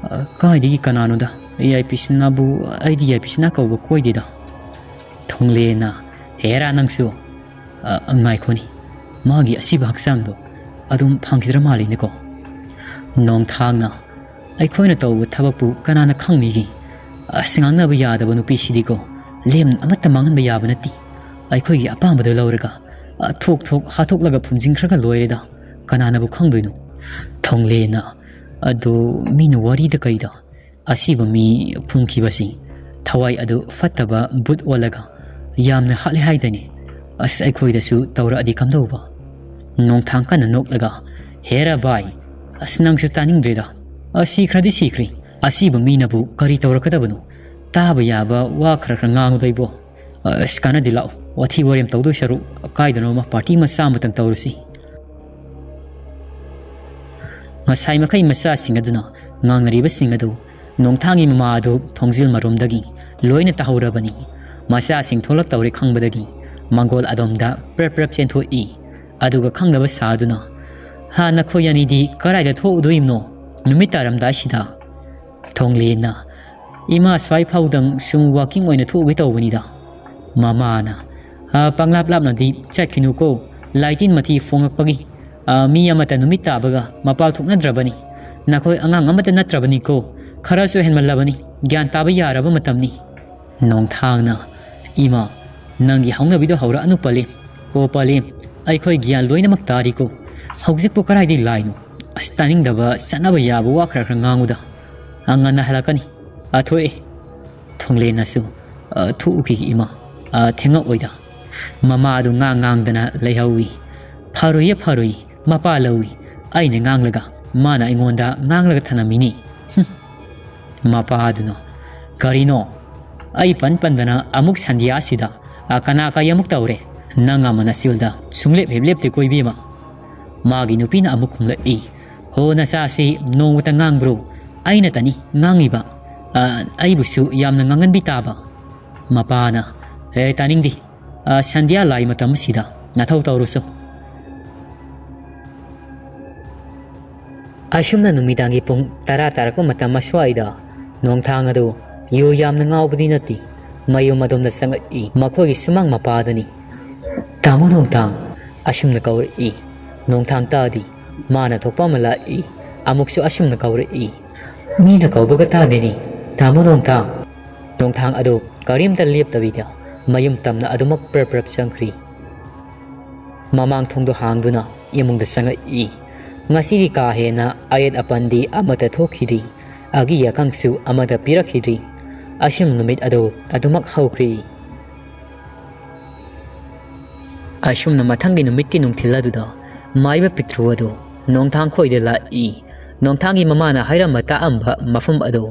"ꯑ, ꯀꯥꯏꯗꯒꯤ ꯀꯅꯥꯅꯣꯗ? ꯌꯥꯏꯄꯤꯁꯅꯥꯕꯨ ꯑꯩꯗꯤ ꯌꯥꯏꯄꯤꯁꯅꯥ ꯀꯧꯕ ꯀꯣꯏꯗꯦꯗ꯫" ꯊꯣꯡꯂꯦꯅ, "ꯍꯦꯔꯥ ꯅꯪꯁꯨ! ꯑ, ꯉꯥꯏꯈꯣꯅꯤ, ꯃꯥꯒꯤ ꯑꯁꯤꯕ ꯍꯛꯆꯥꯡꯗꯣ ꯑꯗꯨꯝ ꯐꯪꯈꯤꯗ꯭ꯔ ꯃꯥꯜꯂꯤꯅꯦꯀꯣ?" ꯅꯣꯡꯊꯥꯡꯅ, "ꯑꯩꯈꯣꯏꯅ ꯇꯧꯕ ꯊꯕꯛꯄꯨ ꯀꯅꯥꯅ ꯈꯪꯅꯤꯒꯦ? ꯑꯁ, ꯉꯥꯡꯅꯕ ꯌꯥꯗꯕ ꯅꯨꯄꯤꯁꯤꯗꯤꯀꯣ, ꯂꯦꯝ ꯑꯃꯠꯇ ꯃꯥꯡꯍꯟꯕ ꯌꯥꯕ ꯅꯠꯇꯦ꯫ ꯑꯩꯈꯣꯏꯒꯤ ꯑꯄꯥꯝꯕꯗꯣ ꯂꯧꯔꯒ, ꯑ, ꯊꯣꯛ ꯊꯣꯛ ꯍꯥꯠꯇꯣꯛꯂꯒ ꯐꯨꯝꯖꯤꯟꯈ꯭ꯔꯒ ꯂꯣꯏꯔꯦꯗ, ꯀꯅꯥꯅꯕꯨ ꯈꯪꯗꯣꯏꯅꯣ?" ꯊꯣꯡꯂꯦꯅ, "ꯑꯗꯣ ꯃꯤꯅ ꯋꯥꯔꯤꯗ ꯀꯩꯗ ꯑꯁꯤꯕ ꯃꯤ ꯐꯨꯝꯈꯤꯕꯁꯤ ꯊꯋꯥꯏ ꯑꯗꯨ ꯐꯠꯇꯕ ꯚꯨꯠ ꯑꯣꯜꯂꯒ ꯌꯥꯝꯅ ꯍꯥꯠꯂꯦ ꯍꯥꯏꯗꯥꯏꯅꯦ? ꯑꯁ, ꯑꯩꯈꯣꯏꯗꯁꯨ ꯇꯧꯔꯛꯑꯗꯤ ꯀꯝꯗꯧꯕ?" ꯅꯣꯡꯊꯥꯡ ꯀꯟꯅ ꯅꯣꯛꯂꯒ, "ꯍꯦꯔꯥ ꯚꯥꯏ, ꯑꯁ, ꯅꯪꯁꯨ ꯇꯥꯅꯤꯡꯗ꯭ꯔꯦꯗ꯫ ꯑꯁ, ꯁꯤꯈ꯭ꯔꯗꯤ ꯁꯤꯈ꯭ꯔꯦ꯫ ꯑꯁꯤꯕ ꯃꯤꯅꯕꯨ ꯀꯔꯤ ꯇꯧꯔꯛꯀꯗꯕꯅꯣ? ꯇꯥꯕ ꯌꯥꯕ ꯋꯥ ꯈꯔ ꯈꯔ ꯉꯥꯡꯉꯨꯗ ꯏꯕꯣ꯫ ꯑꯁ, ꯀꯥꯟꯅꯗꯦ, ꯂꯥꯛꯑꯣ, ꯋꯥꯊꯤ ꯋꯥꯔꯦꯝ ꯇꯧꯗꯣꯏ ꯁꯔꯨꯛ ꯀꯥꯏꯗꯅꯣꯃ ꯄꯥꯔꯇꯤ ꯃꯆꯥ ꯑꯃꯇꯪ ꯇꯧꯔꯨꯁꯤ꯫" ꯉꯁꯥꯏ ꯃꯈꯩ ꯃꯆꯥꯁꯤꯡ ꯑꯗꯨꯅ ꯉꯥꯡꯅꯔꯤꯕꯁꯤꯡ ꯑꯗꯨ ꯅꯣꯡꯊꯥꯡꯒꯤ ꯃꯃꯥ ꯑꯗꯨ ꯊꯣꯡꯖꯤꯜ ꯃꯔꯨꯝꯗꯒꯤ ꯂꯣꯏꯅ ꯇꯥꯍꯧꯔꯕꯅꯤ꯫ ꯃꯆꯥꯁꯤꯡ ꯊꯣꯛꯂꯛꯇꯧꯔꯦ ꯈꯪꯕꯗꯒꯤ ꯃꯪꯒꯣꯜ ꯑꯗꯣꯝꯗ ꯄ꯭ꯔꯞ ꯄ꯭ꯔꯞ ꯆꯦꯟꯊꯣꯛꯏ꯫ ꯑꯗꯨꯒ ꯈꯪꯗꯕ ꯁꯥꯗꯨꯅ, "ꯍꯥ, ꯅꯈꯣꯏ ꯑꯅꯤꯗꯤ ꯀꯗꯥꯏꯗ ꯊꯣꯛꯎꯗꯣꯏꯅꯣ ꯅꯨꯃꯤꯠ ꯇꯥꯔꯝꯗꯥꯏꯁꯤꯗ?" ꯊꯣꯡꯂꯦꯅ, "ꯏꯃꯥ, ꯁ꯭ꯋꯥꯏ ꯐꯥꯎꯗꯪ ꯁꯨꯝ ꯋꯥꯀꯤꯡ ꯑꯣꯏꯅ ꯊꯣꯛꯎꯒꯦ ꯇꯧꯕꯅꯤꯗ꯫" ꯃꯃꯥꯅ, "ꯑ, ꯄꯪꯂꯥꯞ ꯂꯥꯞꯅꯗꯤ ꯆꯠꯈꯤꯅꯨꯀꯣ, ꯂꯥꯏꯇꯤꯟ ꯃꯊꯤ ꯐꯣꯡꯉꯛꯄꯒꯤ, ꯑ, ꯃꯤ ꯑꯃꯠꯇ ꯅꯨꯃꯤꯠ ꯇꯥꯕꯒ ꯃꯄꯥꯜ ꯊꯣꯛꯅꯗ꯭ꯔꯕꯅꯤ꯫ ꯅꯈꯣꯏ ꯑꯉꯥꯡ ꯑꯃꯠꯇ ꯅꯠꯇ꯭ꯔꯕꯅꯤꯀꯣ, ꯈꯔꯁꯨ ꯍꯦꯟꯃꯜꯂꯕꯅꯤ, ꯒ꯭ꯌꯥꯟ ꯇꯥꯕ ꯌꯥꯔꯕ ꯃꯇꯝꯅꯤ꯫" ꯅꯣꯡꯊꯥꯡꯅ, "ꯏꯃꯥ, ꯅꯪꯒꯤ ꯍꯧꯅꯕꯤꯗꯣ ꯍꯧꯔꯛꯑꯅꯨ ꯄꯂꯦꯝ꯫ ꯑꯣ ꯄꯂꯦꯝ, ꯑꯩꯈꯣꯏ ꯒ꯭ꯌꯥꯟ ꯂꯣꯏꯅꯃꯛ ꯇꯥꯔꯤꯀꯣ꯫ ꯍꯧꯖꯤꯛꯄꯨ ꯀꯗꯥꯏꯗꯒꯤ ꯂꯥꯏꯅꯣ? ꯑꯁ, ꯇꯥꯅꯤꯡꯗꯕ, ꯆꯠꯅꯕ ꯌꯥꯕ ꯋꯥ ꯈꯔ ꯈꯔ ꯉꯥꯡꯉꯨꯗ꯫ ꯑ, ꯉꯟꯅ ꯍꯜꯂꯛꯀꯅꯤ꯫ ꯑ, ꯊꯣꯛꯑꯦ꯫" ꯊꯣꯡꯂꯦꯟꯅꯁꯨ, "ꯑ, ꯊꯣꯛꯎꯈꯤꯒꯦ ꯏꯃꯥ꯫ ꯑ, ꯊꯦꯡꯉꯛꯑꯣꯏꯗ꯫" ꯃꯃꯥ ꯑꯗꯨ ꯉꯥꯡ ꯉꯥꯡꯗꯅ ꯂꯩꯍꯧꯏ꯫ "ꯐꯔꯣꯏꯌꯦ, ꯐꯔꯣꯏꯌꯦ, ꯃꯄꯥ ꯂꯧꯏ꯫ ꯑꯩꯅ ꯉꯥꯡꯂꯒ ꯃꯥꯅ ꯑꯩꯉꯣꯟꯗ ꯉꯥꯡꯂꯒ ꯊꯅꯝꯃꯤꯅꯤ꯫" ꯍꯨꯝ꯫ ꯃꯄꯥꯗꯨꯅ, "ꯀꯔꯤꯅꯣ? ꯑꯩ ꯄꯟ ꯄꯟꯗꯅ ꯑꯃꯨꯛ ꯁꯟꯙ꯭ꯌꯥꯁꯤꯗ, "ꯑ, ꯀꯅꯥ ꯀꯔꯤ ꯑꯃꯨꯛ ꯇꯧꯔꯦ? ꯅꯪ ꯑꯃ ꯅꯆꯦꯜꯗ ꯁꯨꯡꯂꯦꯞ ꯍꯦꯛ ꯂꯦꯞꯇꯦꯀꯣ ꯏꯕꯦꯝꯃ?" ꯃꯥꯒꯤ ꯅꯨꯄꯤꯅ ꯑꯃꯨꯛ ꯈꯨꯝꯂꯛꯏ, "ꯍꯣ, ꯅꯆꯥꯁꯤ ꯅꯣꯡꯃꯇ ꯉꯥꯡꯕ꯭ꯔꯣ? ꯑꯩꯅꯇꯅꯤ ꯉꯥꯡꯉꯤꯕ꯫ ꯑ, ꯑꯩꯕꯨꯁꯨ ꯌꯥꯝꯅ ꯉꯥꯡꯍꯟꯕꯤ ꯇꯥꯕ꯫" ꯃꯄꯥꯅ, "ꯍꯦ, ꯇꯥꯅꯤꯡꯗꯦ꯫ ꯑ, ꯁꯟꯙ꯭ꯌꯥ ꯂꯥꯏ ꯃꯇꯝ ꯑꯁꯤꯗ ꯅꯊꯧ ꯇꯧꯔꯨꯁꯨ꯫" ꯑꯁꯨꯝꯅ ꯅꯨꯃꯤꯗꯥꯡꯒꯤ ꯄꯨꯡ ꯇꯔꯥ ꯇꯥꯔꯛꯄ ꯃꯇꯝ ꯑꯁ꯭ꯋꯥꯏꯗ ꯅꯣꯡꯊꯥꯡ ꯑꯗꯨ ꯌꯨ ꯌꯥꯝꯅ ꯉꯥꯎꯕꯗꯤ ꯅꯠꯇꯦ, ꯃꯌꯨꯝ ꯑꯗꯣꯝꯗ ꯆꯪꯂꯛꯏ꯫ ꯃꯈꯣꯏꯒꯤ ꯁꯨꯃꯥꯡ ꯃꯄꯥꯗꯅꯤ꯫ "ꯇꯥꯃꯣ ꯅꯣꯡꯊꯥꯡ!" ꯑꯁꯨꯝꯅ ꯀꯧꯔꯛꯏ꯫ ꯅꯣꯡꯊꯥꯡ ꯇꯥꯗꯦ꯫ ꯃꯥꯅ ꯊꯣꯛꯄ ꯑꯃ ꯂꯥꯛꯏ꯫ ꯑꯃꯨꯛꯁꯨ ꯑꯁꯨꯝꯅ ꯀꯧꯔꯛꯏ꯫ "ꯃꯤꯅ ꯀꯧꯕꯒ ꯇꯥꯗꯦꯅꯦ, ꯇꯥꯃꯣ ꯅꯣꯡꯊꯥꯡ!" ꯅꯣꯡꯊꯥꯡ ꯑꯗꯨ ꯀꯔꯤꯝꯇ ꯂꯦꯞꯇꯕꯤꯗ ꯃꯌꯨꯝ ꯇꯝꯅ ꯑꯗꯨꯃꯛ ꯄ꯭ꯔꯞ ꯄ꯭ꯔꯞ ꯆꯪꯈ꯭ꯔꯤ꯫ ꯃꯃꯥꯡ ꯊꯣꯡꯗꯣ ꯍꯥꯡꯗꯨꯅ ꯏꯃꯨꯡꯗ ꯆꯪꯂꯛꯏ꯫ ꯉꯁꯤꯗꯤ ꯀꯥ ꯍꯦꯟꯅ ꯑꯌꯦꯠ ꯑꯄꯟꯗꯤ ꯑꯃꯠꯇ ꯊꯣꯛꯈꯤꯗ꯭ꯔꯤ꯫ ꯑꯒꯤ ꯑꯈꯪꯁꯨ ꯑꯃꯠꯇ ꯄꯤꯔꯛꯈꯤꯗ꯭ꯔꯤ꯫ ꯑꯁꯨꯝ ꯅꯨꯃꯤꯠ ꯑꯗꯨ ꯑꯗꯨꯃꯛ ꯍꯧꯈ꯭ꯔꯤ꯫ ꯑꯁꯨꯝꯅ ꯃꯊꯪꯒꯤ ꯅꯨꯃꯤꯠꯀꯤ ꯅꯨꯡꯊꯤꯜ ꯑꯗꯨꯗ ꯃꯥꯏꯕ ꯄꯤꯛꯇ꯭ꯔꯨ ꯑꯗꯨ ꯅꯣꯡꯊꯥꯡ ꯈꯣꯏꯗ ꯂꯥꯛꯏ꯫ ꯅꯣꯡꯊꯥꯡꯒꯤ ꯃꯃꯥꯅ ꯍꯥꯏꯔꯝꯕ ꯇꯥꯛꯑꯝꯕ ꯃꯐꯝ ꯑꯗꯨ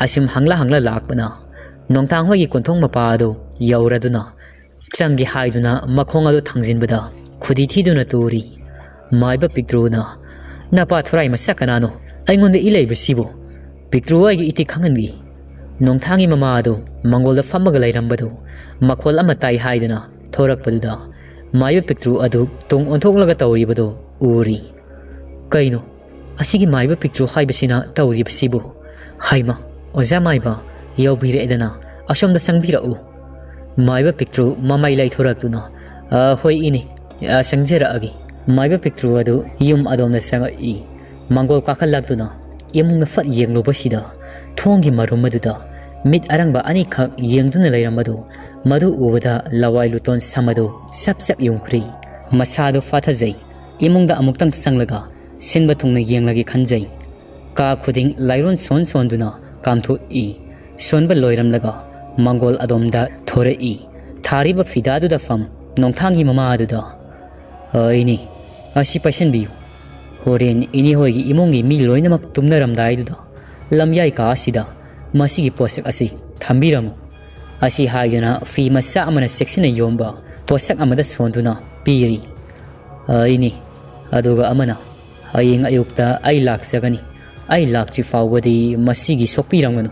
ꯑꯁꯨꯝ ꯍꯪꯂ ꯍꯪꯂ ꯂꯥꯛꯄꯅ ꯅꯣꯡꯊꯥꯡ ꯍꯣꯏꯒꯤ ꯀꯣꯟꯊꯣꯡ ꯃꯄꯥ ꯑꯗꯨ ꯌꯧꯔꯗꯨꯅ ꯆꯪꯒꯦ ꯍꯥꯏꯗꯨꯅ ꯃꯈꯣꯡ ꯑꯗꯨ ꯊꯥꯡꯖꯤꯟꯕꯗ ꯈꯨꯗꯤ ꯊꯤꯗꯨꯅ ꯇꯨꯔꯤ꯫ ꯃꯥꯏꯕ ꯄꯤꯛꯇ꯭ꯔꯨꯅ, "ꯅꯄꯥ ꯊꯣꯔꯥꯏ ꯃꯁꯛ ꯀꯅꯥꯅꯣ ꯑꯩꯉꯣꯟꯗ ꯏ ꯂꯩꯕꯁꯤꯕꯨ?" ꯄꯤꯛꯇ꯭ꯔꯨ ꯑꯩꯒꯤ ꯏꯇꯤꯛ ꯈꯪꯍꯟꯕꯤ꯫ ꯅꯣꯡꯊꯥꯡꯒꯤ ꯃꯃꯥ ꯑꯗꯨ ꯃꯪꯒꯣꯜꯗ ꯐꯝꯃꯒ ꯂꯩꯔꯝꯕꯗꯨ ꯃꯈꯣꯜ ꯑꯃ ꯇꯥꯏ ꯍꯥꯏꯗꯨꯅ ꯊꯣꯔꯛꯄꯗꯨꯗ ꯃꯥꯏꯕ ꯄꯤꯛꯇ꯭ꯔꯨ ꯑꯗꯨ ꯇꯨꯡ ꯑꯣꯟꯊꯣꯛꯂꯒ ꯇꯧꯔꯤꯕꯗꯨ ꯎꯔꯤ꯫ "ꯀꯩꯅꯣ, ꯑꯁꯤꯒꯤ ꯃꯥꯏꯕ ꯄꯤꯛꯇ꯭ꯔꯨ ꯍꯥꯏꯕꯁꯤꯅ ꯇꯧꯔꯤꯕꯁꯤꯕꯨ? ꯍꯩꯃ, ꯑꯣꯖꯥ ꯃꯥꯏꯕ, ꯌꯧꯕꯤꯔꯛꯑꯦꯗꯅ, ꯑꯁꯣꯝꯗ ꯆꯪꯕꯤꯔꯛꯎ꯫" ꯃꯥꯏꯕ ꯄꯤꯛꯇ꯭ꯔꯨ ꯃꯃꯥꯏ ꯂꯩꯊꯣꯔꯛꯇꯨꯅ, "ꯑ, ꯍꯣꯏ ꯏꯅꯦ, ꯑ, ꯆꯪꯖꯔꯛꯑꯒꯦ꯫" ꯃꯥꯏꯕ ꯄꯤꯛꯇ꯭ꯔꯨ ꯑꯗꯨ ꯌꯨꯝ ꯑꯗꯣꯝꯗ ꯆꯪꯉꯛꯏ꯫ ꯃꯪꯒꯣꯜ ꯀꯥꯈꯠꯂꯛꯇꯨꯅ ꯏꯃꯨꯡꯗ ꯐꯠ ꯌꯦꯡꯂꯨꯕꯁꯤꯗ ꯊꯣꯡꯒꯤ ꯃꯔꯨꯝ ꯑꯗꯨꯗ ꯃꯤꯠ ꯑꯔꯪꯕ ꯑꯅꯤꯈꯛ ꯌꯦꯡꯗꯨꯅ ꯂꯩꯔꯝꯕꯗꯨ, ꯃꯗꯨ ꯎꯕꯗ ꯂꯋꯥꯏ ꯂꯨꯇꯣꯟ ꯁꯝ ꯑꯗꯨ ꯁꯞ ꯁꯞ ꯌꯨꯡꯈ꯭ꯔꯤ꯫ ꯃꯁꯥꯗꯨ ꯐꯥꯊꯖꯩ꯫ ꯏꯃꯨꯡꯗ ꯑꯃꯨꯛꯇꯪ ꯆꯪꯂꯒ ꯁꯤꯟꯕ ꯊꯨꯡꯅ ꯌꯦꯡꯂꯒꯦ ꯈꯟꯖꯩ꯫ ꯀꯥ ꯈꯨꯗꯤꯡ ꯂꯥꯏꯔꯣꯟ ꯁꯣꯟ ꯁꯣꯟꯗꯨꯅ ꯀꯥꯝꯊꯣꯛꯏ꯫ ꯁꯣꯟꯕ ꯂꯣꯏꯔꯝꯂꯒ ꯃꯪꯒꯣꯜ ꯑꯗꯣꯝꯗ ꯊꯣꯔꯛꯏ꯫ ꯊꯥꯔꯤꯕ ꯐꯤꯗꯥꯗꯨꯗ ꯐꯝ ꯅꯣꯡꯊꯥꯡꯒꯤ ꯃꯃꯥ ꯑꯗꯨꯗ, "ꯑ, ꯏꯅꯦ, ꯑꯁꯤ ꯄꯥꯏꯁꯟꯕꯤꯌꯨ꯫ ꯍꯣꯔꯦꯟ ꯏꯅꯦ ꯍꯣꯏꯒꯤ ꯏꯃꯨꯡꯒꯤ ꯃꯤ ꯂꯣꯏꯅꯃꯛ ꯇꯨꯝꯅꯔꯝꯗꯥꯏꯗꯨꯗ ꯂꯝꯌꯥꯏ ꯀꯥ ꯑꯁꯤꯗ ꯃꯁꯤꯒꯤ ꯄꯣꯠꯁꯛ ꯑꯁꯤ ꯊꯝꯕꯤꯔꯝꯃꯨ꯫" ꯑꯁꯤ ꯍꯥꯏꯗꯨꯅ ꯐꯤ ꯃꯆꯥ ꯑꯃꯅ ꯆꯦꯛꯁꯤꯟꯅ ꯌꯣꯝꯕ ꯄꯣꯠꯁꯛ ꯑꯃꯗ ꯁꯣꯟꯗꯨꯅ ꯄꯤꯔꯤ꯫ "ꯑ, ꯏꯅꯦ, ꯑꯗꯨꯒ ꯑꯃꯅ, ꯍꯌꯦꯡ ꯑꯌꯨꯛꯇ ꯑꯩ ꯂꯥꯛꯆꯒꯅꯤ꯫ ꯑꯩ ꯂꯥꯛꯇ꯭ꯔꯤ ꯐꯥꯎꯕꯗꯤ ꯃꯁꯤꯒꯤ ꯁꯣꯛꯄꯤꯔꯝꯒꯅꯨ꯫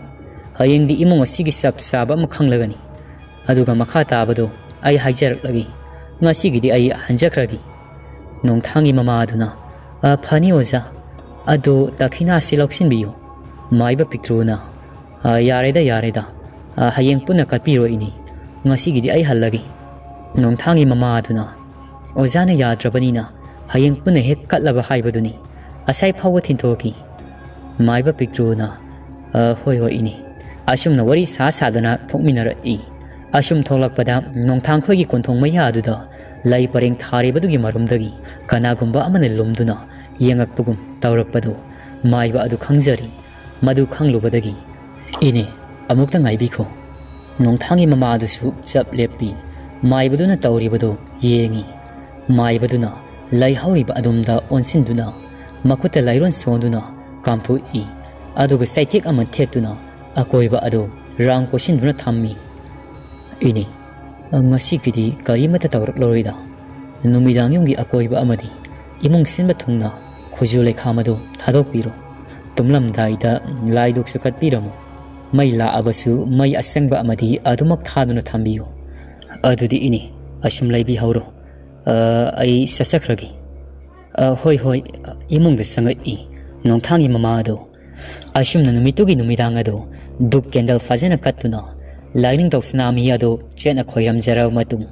ꯍꯌꯦꯡꯗꯤ ꯏꯃꯨꯡ ꯑꯁꯤꯒꯤ ꯆꯞ ꯆꯥꯕ ꯑꯃ ꯈꯪꯂꯒꯅꯤ꯫ ꯑꯗꯨꯒ ꯃꯈꯥ ꯇꯥꯕꯗꯣ ꯑꯩ ꯍꯥꯏꯖꯔꯛꯂꯒꯦ꯫ ꯉꯁꯤꯒꯤꯗꯤ ꯑꯩ ꯍꯟꯖꯈ꯭ꯔꯒꯦ꯫" ꯅꯣꯡꯊꯥꯡꯒꯤ ꯃꯃꯥ ꯑꯗꯨꯅ, "ꯑ, ꯐꯅꯤ ꯑꯣꯖꯥ, ꯑꯗꯣ ꯗꯈꯤꯅꯥꯁꯤ ꯂꯧꯁꯤꯟꯕꯤꯌꯨ꯫" ꯃꯥꯏꯕ ꯄꯤꯛꯇ꯭ꯔꯨꯅ, "ꯑ, ꯌꯥꯔꯦꯗ, ꯌꯥꯔꯦꯗ꯫ ꯑ, ꯍꯌꯦꯡ ꯄꯨꯟꯅ ꯀꯠꯄꯤꯔꯣ ꯏꯅꯦ꯫ ꯉꯁꯤꯒꯤꯗꯤ ꯑꯩ ꯍꯜꯂꯒꯦ꯫" ꯅꯣꯡꯊꯥꯡꯒꯤ ꯃꯃꯥ ꯑꯗꯨꯅ, "ꯑꯣꯖꯥꯅ ꯌꯥꯗ꯭ꯔꯕꯅꯤꯅ ꯍꯌꯦꯡ ꯄꯨꯟꯅ ꯍꯦꯛ ꯀꯠꯂꯕ ꯍꯥꯏꯕꯗꯨꯅꯤ꯫ ꯑꯁꯥꯏ ꯐꯥꯎꯕ ꯊꯤꯟꯊꯣꯛꯈꯤ꯫" ꯃꯥꯏꯕ ꯄꯤꯛꯇ꯭ꯔꯨꯅ, "ꯑ, ꯍꯣꯏ, ꯍꯣꯏ, ꯏꯅꯦ꯫" ꯑꯁꯨꯝꯅ ꯋꯥꯔꯤ ꯁꯥ ꯁꯥꯗꯨꯅ ꯊꯣꯛꯃꯤꯟꯅꯔꯛꯏ꯫ ꯑꯁꯨꯝ ꯊꯣꯛꯂꯛꯄꯗ ꯅꯣꯡꯊꯥꯡꯈꯣꯏꯒꯤ ꯀꯣꯟꯊꯣꯡ ꯃꯌꯥ ꯑꯗꯨꯗ ꯂꯩ ꯄꯔꯦꯡ ꯊꯥꯔꯤꯕꯗꯨꯒꯤ ꯃꯔꯨꯝꯗꯒꯤ ꯀꯅꯥꯒꯨꯝꯕ ꯑꯃꯅ ꯂꯨꯝꯗꯨꯅ ꯌꯦꯡꯉꯛꯄꯒꯨꯝ ꯇꯧꯔꯛꯄꯗꯨ ꯃꯥꯏꯕ ꯑꯗꯨ ꯈꯪꯖꯔꯤ꯫ ꯃꯗꯨ ꯈꯪꯂꯨꯕꯗꯒꯤ, "ꯏꯅꯦ, ꯑꯃꯨꯛꯇ ꯉꯥꯏꯕꯤꯈꯣ꯫" ꯅꯣꯡꯊꯥꯡꯒꯤ ꯃꯃꯥ ꯑꯗꯨꯁꯨ ꯆꯞ ꯂꯦꯞꯄꯤ꯫ ꯃꯥꯏꯕꯗꯨꯅ ꯇꯧꯔꯤꯕꯗꯨ ꯌꯦꯡꯉꯤ꯫ ꯃꯥꯏꯕꯗꯨꯅ ꯂꯩꯍꯧꯔꯤꯕ ꯑꯗꯨꯝꯗ ꯑꯣꯟꯁꯤꯟꯗꯨꯅ ꯃꯈꯨꯠꯇ ꯂꯥꯏꯔꯣꯟ ꯁꯣꯟꯗꯨꯅ ꯀꯥꯝꯊꯣꯛꯏ꯫ ꯑꯗꯨꯒ ꯆꯩꯇꯦꯛ ꯑꯃ ꯊꯦꯠꯇꯨꯅ ꯑꯀꯣꯏꯕ ꯑꯗꯨ ꯔꯥꯎꯟ ꯀꯣꯏꯁꯤꯟꯗꯨꯅ ꯊꯝꯃꯤ꯫ "ꯏꯅꯦ, ꯉꯁꯤꯒꯤꯗꯤ ꯀꯔꯤꯃꯠꯇ ꯇꯧꯔꯛꯂꯔꯣꯏꯗ꯫ ꯅꯨꯃꯤꯗꯥꯡ ꯌꯨꯝꯒꯤ ꯑꯀꯣꯏꯕ ꯑꯃꯗꯤ ꯏꯃꯨꯡ ꯁꯤꯟꯕ ꯊꯨꯡꯅ ꯈꯣꯏꯖꯨ ꯂꯩꯈꯥꯝ ꯑꯗꯨ ꯊꯥꯗꯣꯛꯄꯤꯔꯣ꯫ ꯇꯨꯝꯂꯝꯗꯥꯏꯗ ꯂꯥꯏꯗꯨꯛꯁꯨ ꯀꯠꯄꯤꯔꯝꯃꯨ꯫ ꯃꯩ ꯂꯥꯛꯑꯕꯁꯨ ꯃꯩ ꯑꯁꯪꯕ ꯑꯃꯗꯤ ꯑꯗꯨꯃꯛ ꯊꯥꯗꯨꯅ ꯊꯝꯕꯤꯌꯨ꯫" "ꯑꯗꯨꯗꯤ ꯏꯅꯦ, ꯑꯁꯨꯝ ꯂꯩꯕꯤꯍꯧꯔꯣ꯫ ꯑ, ꯑꯩ ꯆꯠꯆꯈ꯭ꯔꯒꯦ꯫" "ꯑ, ꯍꯣꯏ, ꯍꯣꯏ꯫" ꯏꯃꯨꯡꯗ ꯆꯪꯉꯛꯏ ꯅꯣꯡꯊꯥꯡꯒꯤ ꯃꯃꯥ ꯑꯗꯨ꯫ ꯑꯁꯨꯝꯅ ꯅꯨꯃꯤꯠꯇꯨꯒꯤ ꯅꯨꯃꯤꯗꯥꯡ ꯑꯗꯨ ꯙꯨꯞ ꯀꯦꯟꯗꯜ ꯐꯖꯅ ꯀꯠꯇꯨꯅ ꯂꯥꯏꯅꯤꯡꯊꯧ ꯁꯅꯥꯃꯍꯤ ꯑꯗꯨ ꯆꯦꯠꯅ ꯈꯣꯏꯔꯝꯖꯔꯕ ꯃꯇꯨꯡ,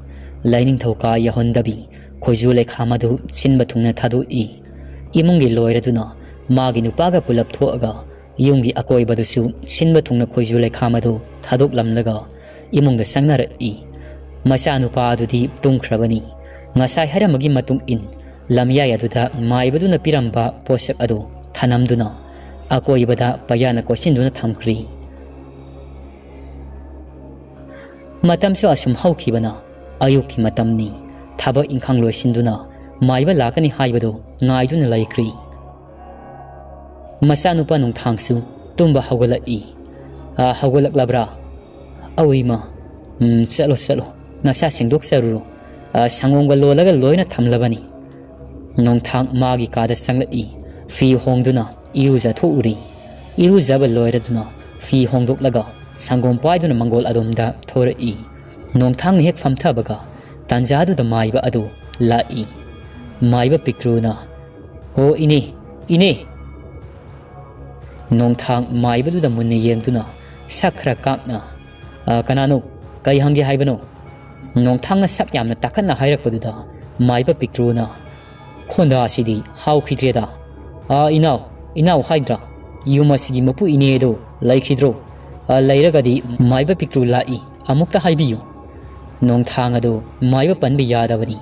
ꯂꯥꯏꯅꯤꯡꯊꯧ ꯀꯥ ꯌꯧꯍꯟꯗꯕꯤ ꯈꯣꯏꯖꯨ ꯂꯩꯈꯥꯝ ꯑꯗꯨ ꯁꯤꯟꯕ ꯊꯨꯡꯅ ꯊꯥꯗꯣꯛꯏ꯫ ꯏꯃꯨꯡꯒꯤ ꯂꯣꯏꯔꯗꯨꯅ ꯃꯥꯒꯤ ꯅꯨꯄꯥꯒ ꯄꯨꯂꯞ ꯊꯣꯛꯑꯒ ꯌꯨꯝꯒꯤ ꯑꯀꯣꯏꯕꯗꯨꯁꯨ ꯁꯤꯟꯕ ꯊꯨꯡꯅ ꯈꯣꯏꯖꯨ ꯂꯩꯈꯥꯝ ꯑꯗꯨ ꯊꯥꯗꯣꯛꯂꯝꯂꯒ ꯏꯃꯨꯡꯗ ꯆꯪꯅꯔꯛꯏ꯫ ꯃꯆꯥꯅꯨꯄꯥ ꯑꯗꯨꯗꯤ ꯇꯨꯝꯈ꯭ꯔꯕꯅꯤ꯫ ꯉꯁꯥꯏ ꯍꯥꯏꯔꯝꯕꯒꯤ ꯃꯇꯨꯡ ꯏꯟ ꯂꯝꯌꯥꯏ ꯑꯗꯨꯗ ꯃꯥꯏꯕꯗꯨꯅ ꯄꯤꯔꯝꯕ ꯄꯣꯠꯁꯛ ꯑꯗꯨ ꯊꯅꯝꯗꯨꯅ ꯑꯀꯣꯏꯕꯗ ꯄꯩꯌꯥꯅ ꯀꯣꯏꯁꯤꯟꯗꯨꯅ ꯊꯝꯈ꯭ꯔꯤ꯫ ꯃꯇꯝꯁꯨ ꯑꯁꯨꯝ ꯍꯧꯈꯤꯕꯅ ꯑꯌꯨꯛꯀꯤ ꯃꯇꯝꯅꯤ꯫ ꯊꯕꯛ ꯏꯪꯈꯥꯡ ꯂꯣꯏꯁꯤꯟꯗꯨꯅ ꯃꯥꯏꯕ ꯂꯥꯛꯀꯅꯤ ꯍꯥꯏꯕꯗꯨ ꯉꯥꯏꯗꯨꯅ ꯂꯩꯈ꯭ꯔꯤ꯫ ꯃꯆꯥꯅꯨꯄꯥ ꯅꯣꯡꯊꯥꯡꯁꯨ ꯇꯨꯝꯕ ꯍꯧꯒꯠꯂꯛꯏ꯫ "ꯑ, ꯍꯧꯒꯠꯂꯛꯂꯕ꯭ꯔꯥ?" "ꯑꯧ ꯏꯃꯥ, ꯎꯝ, ꯆꯠꯂꯣ, ꯆꯠꯂꯣ, ꯅꯁꯥ ꯁꯦꯡꯗꯣꯛꯆꯔꯨꯔꯣ꯫ ꯑ, ꯁꯪꯒꯣꯝꯒ ꯂꯣꯜꯂꯒ ꯂꯣꯏꯅ ꯊꯝꯂꯕꯅꯤ꯫" ꯅꯣꯡꯊꯥꯡ ꯃꯥꯒꯤ ꯀꯥꯗ ꯆꯪꯂꯛꯏ꯫ ꯐꯤ ꯍꯣꯡꯗꯨꯅ ꯏꯔꯨꯖꯊꯣꯛꯎꯔꯤ꯫ ꯏꯔꯨꯖꯕ ꯂꯣꯏꯔꯗꯨꯅ ꯐꯤ ꯍꯣꯡꯗꯣꯛꯂꯒ ꯁꯪꯒꯣꯝ ꯄꯥꯏꯗꯨꯅ ꯃꯪꯒꯣꯜ ꯑꯗꯣꯝꯗ ꯊꯣꯔꯛꯏ꯫ ꯅꯣꯡꯊꯥꯡꯅ ꯍꯦꯛ ꯐꯝꯊꯕꯒ ꯇꯥꯟꯖꯥꯗꯨꯗ ꯃꯥꯏꯕ ꯑꯗꯨ ꯂꯥꯛꯏ꯫ ꯃꯥꯏꯕ ꯄꯤꯛꯇ꯭ꯔꯨꯅ, "ꯍꯣ ꯏꯅꯦ, ꯏꯅꯦ!" ꯅꯣꯡꯊꯥꯡ ꯃꯥꯏꯕꯗꯨꯗ ꯃꯨꯟꯅ ꯌꯦꯡꯗꯨꯅ ꯁꯛ ꯈꯔ ꯀꯥꯛꯅ, "ꯑ, ꯀꯅꯥꯅꯣ? ꯀꯩ ꯍꯪꯒꯦ ꯍꯥꯏꯕꯅꯣ?" ꯅꯣꯡꯊꯥꯡꯅ ꯁꯛ ꯌꯥꯝꯅ ꯇꯥꯈꯠꯅ ꯍꯥꯏꯔꯛꯄꯗꯨꯗ ꯃꯥꯏꯕ ꯄꯤꯛꯇ꯭ꯔꯨꯅ, "ꯈꯣꯟꯗꯥꯁꯤꯗꯤ ꯍꯥꯎꯈꯤꯗ꯭ꯔꯦꯗ꯫ ꯑ, ꯏꯅꯥꯎ, ꯏꯅꯥꯎ ꯍꯥꯏꯗ꯭ꯔꯥ? ꯌꯨꯝ ꯑꯁꯤꯒꯤ ꯃꯄꯨ ꯏꯅꯦꯗꯣ ꯂꯩꯈꯤꯗ꯭ꯔꯣ? ꯑ, ꯂꯩꯔꯒꯗꯤ ꯃꯥꯏꯕ ꯄꯤꯛꯇ꯭ꯔꯨ ꯂꯥꯛꯏ, ꯑꯃꯨꯛꯇ ꯍꯥꯏꯕꯤꯌꯨ꯫" ꯅꯣꯡꯊꯥꯡ ꯑꯗꯨ ꯃꯥꯏꯕ ꯄꯟꯕ ꯌꯥꯗꯕꯅꯤ꯫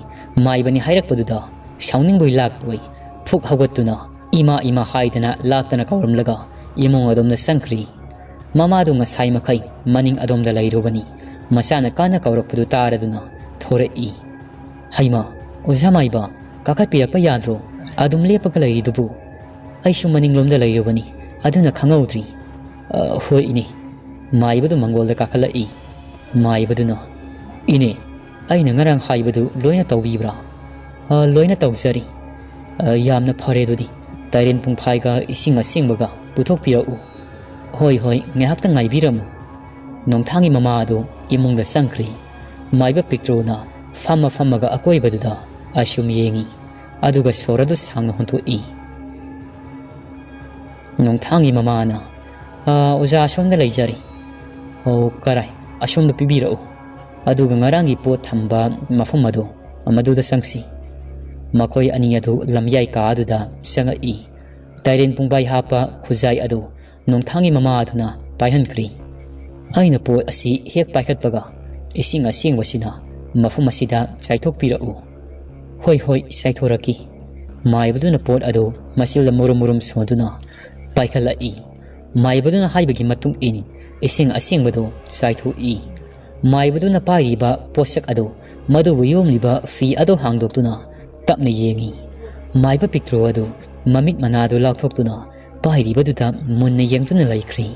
ꯃꯥꯏꯕꯅꯤ ꯍꯥꯏꯔꯛꯄꯗꯨꯗ ꯁꯥꯎꯅꯤꯡꯕꯣꯏ ꯂꯥꯛꯄꯣꯏ ꯐꯨꯛ ꯍꯧꯒꯠꯇꯨꯅ ꯏꯃꯥ ꯏꯃꯥ ꯍꯥꯏꯗꯅ ꯂꯥꯛꯇꯅ ꯀꯧꯔꯝꯂꯒ ꯏꯃꯨꯡ ꯑꯗꯣꯝꯗ ꯆꯪꯈ꯭ꯔꯤ꯫ ꯃꯃꯥꯗꯨ ꯉꯁꯥꯏ ꯃꯈꯩ ꯃꯅꯤꯡ ꯑꯗꯣꯝꯗ ꯂꯩꯔꯨꯕꯅꯤ꯫ ꯃꯆꯥꯅ ꯀꯟꯅ ꯀꯧꯔꯛꯄꯗꯨ ꯇꯥꯔꯗꯨꯅ ꯊꯣꯔꯛꯏ꯫ "ꯍꯩꯃꯥ, ꯑꯣꯖꯥ ꯃꯥꯏꯕ, ꯀꯥꯈꯠꯄꯤꯔꯛꯄ ꯌꯥꯗ꯭ꯔꯣ? ꯑꯗꯨꯝ ꯂꯦꯞꯄꯒ ꯂꯩꯔꯤꯗꯨꯕꯨ?" "ꯑꯩꯁꯨ ꯃꯅꯤꯡꯂꯣꯝꯗ ꯂꯩꯔꯨꯕꯅꯤ, ꯑꯗꯨꯅ ꯈꯪꯍꯧꯗ꯭ꯔꯤ꯫" "ꯑ, ꯍꯣꯏ ꯏꯅꯦ꯫" ꯃꯥꯏꯕꯗꯨ ꯃꯪꯒꯣꯜꯗ ꯀꯥꯈꯠꯂꯛꯏ꯫ ꯃꯥꯏꯕꯗꯨꯅ, "ꯏꯅꯦ, ꯑꯩꯅ ꯉꯔꯥꯡ ꯍꯥꯏꯕꯗꯨ ꯂꯣꯏꯅ ꯇꯧꯕꯤꯕ꯭ꯔꯥ?" "ꯑ, ꯂꯣꯏꯅ ꯇꯧꯖꯔꯤ꯫" "ꯑ, ꯌꯥꯝꯅ ꯐꯔꯦ ꯑꯗꯨꯗꯤ꯫ ꯇꯥꯏꯔꯦꯟ ꯄꯨꯡꯐꯥꯏꯒ ꯏꯁꯤꯡ ꯑꯁꯦꯡꯕꯒ ꯄꯨꯊꯣꯛꯄꯤꯔꯛꯎ꯫" "ꯍꯣꯏ, ꯍꯣꯏ, ꯉꯥꯏꯍꯥꯛꯇꯪ ꯉꯥꯏꯕꯤꯔꯝꯃꯨ꯫" ꯅꯣꯡꯊꯥꯡꯒꯤ ꯃꯃꯥ ꯑꯗꯨ ꯏꯃꯨꯡꯗ ꯆꯪꯈ꯭ꯔꯤ꯫ ꯃꯥꯏꯕ ꯄꯤꯛꯇ꯭ꯔꯨꯅ ꯐꯝꯃ ꯐꯝꯃꯒ ꯑꯀꯣꯏꯕꯗꯨꯗ ꯑꯁꯨꯝ ꯌꯦꯡꯉꯤ, ꯑꯗꯨꯒ ꯁꯣꯔ ꯑꯗꯨ ꯁꯥꯡꯅ ꯍꯣꯟꯊꯣꯛꯏ꯫ ꯅꯣꯡꯊꯥꯡꯒꯤ ꯃꯃꯥꯅ, "ꯑꯥ, ꯑꯣꯖꯥ, ꯑꯁꯣꯝꯗ ꯂꯩꯖꯔꯤ꯫" "ꯑꯣ, ꯀꯔꯥꯏ? ꯑꯁꯣꯝꯗ ꯄꯤꯕꯤꯔꯛꯎ꯫ ꯑꯗꯨꯒ ꯉꯔꯥꯡꯒꯤ ꯄꯣꯠ ꯊꯝꯕ ꯃꯐꯝ ꯑꯗꯨ, ꯃꯗꯨꯗ ꯆꯪꯁꯤ꯫" ꯃꯈꯣꯏ ꯑꯅꯤ ꯑꯗꯨ ꯂꯝꯌꯥꯏ ꯀꯥ ꯑꯗꯨꯗ ꯆꯪꯉꯛꯏ꯫ ꯇꯥꯏꯔꯦꯟ ꯄꯨꯡꯕꯥꯏ ꯍꯥꯞꯄ ꯈꯨꯖꯥꯏ ꯑꯗꯨ ꯅꯣꯡꯊꯥꯡꯒꯤ ꯃꯃꯥ ꯑꯗꯨꯅ ꯄꯥꯏꯍꯟꯈ꯭ꯔꯤ꯫ "ꯑꯩꯅ ꯄꯣꯠ ꯑꯁꯤ ꯍꯦꯛ ꯄꯥꯏꯈꯠꯄꯒ ꯏꯁꯤꯡ ꯑꯁꯦꯡꯕꯁꯤꯅ ꯃꯐꯝ ꯑꯁꯤꯗ ꯆꯥꯏꯊꯣꯛꯄꯤꯔꯛꯎ꯫" "ꯍꯣꯏ, ꯍꯣꯏ, ꯆꯥꯏꯊꯣꯔꯛꯀꯦ꯫" ꯃꯥꯏꯕꯗꯨꯅ ꯄꯣꯠ ꯑꯗꯨ ꯃꯆꯤꯜꯗ ꯃꯨꯔꯨꯝ ꯃꯨꯔꯨꯝ ꯁꯣꯟꯗꯨꯅ ꯄꯥꯏꯈꯠꯂꯛꯏ꯫ ꯃꯥꯏꯕꯗꯨꯅ ꯍꯥꯏꯕꯒꯤ ꯃꯇꯨꯡ ꯏꯟ ꯏꯁꯤꯡ ꯑꯁꯦꯡꯕꯗꯨ ꯆꯥꯏꯊꯣꯛꯏ꯫ ꯃꯥꯏꯕꯗꯨꯅ ꯄꯥꯏꯔꯤꯕ ꯄꯣꯠꯁꯛ ꯑꯗꯨ, ꯃꯗꯨꯕꯨ ꯌꯣꯝꯂꯤꯕ ꯐꯤ ꯑꯗꯨ ꯍꯥꯡꯗꯣꯛꯇꯨꯅ ꯇꯞꯅ ꯌꯦꯡꯏ꯫ ꯃꯥꯏꯕ ꯄꯤꯛꯇ꯭ꯔꯨ ꯑꯗꯨ ꯃꯃꯤꯠ ꯃꯅꯥꯗꯨ ꯂꯥꯎꯊꯣꯛꯇꯨꯅ ꯄꯥꯏꯔꯤꯕꯗꯨꯗ ꯃꯨꯟꯅ ꯌꯦꯡꯗꯨꯅ ꯂꯩꯈ꯭ꯔꯤ꯫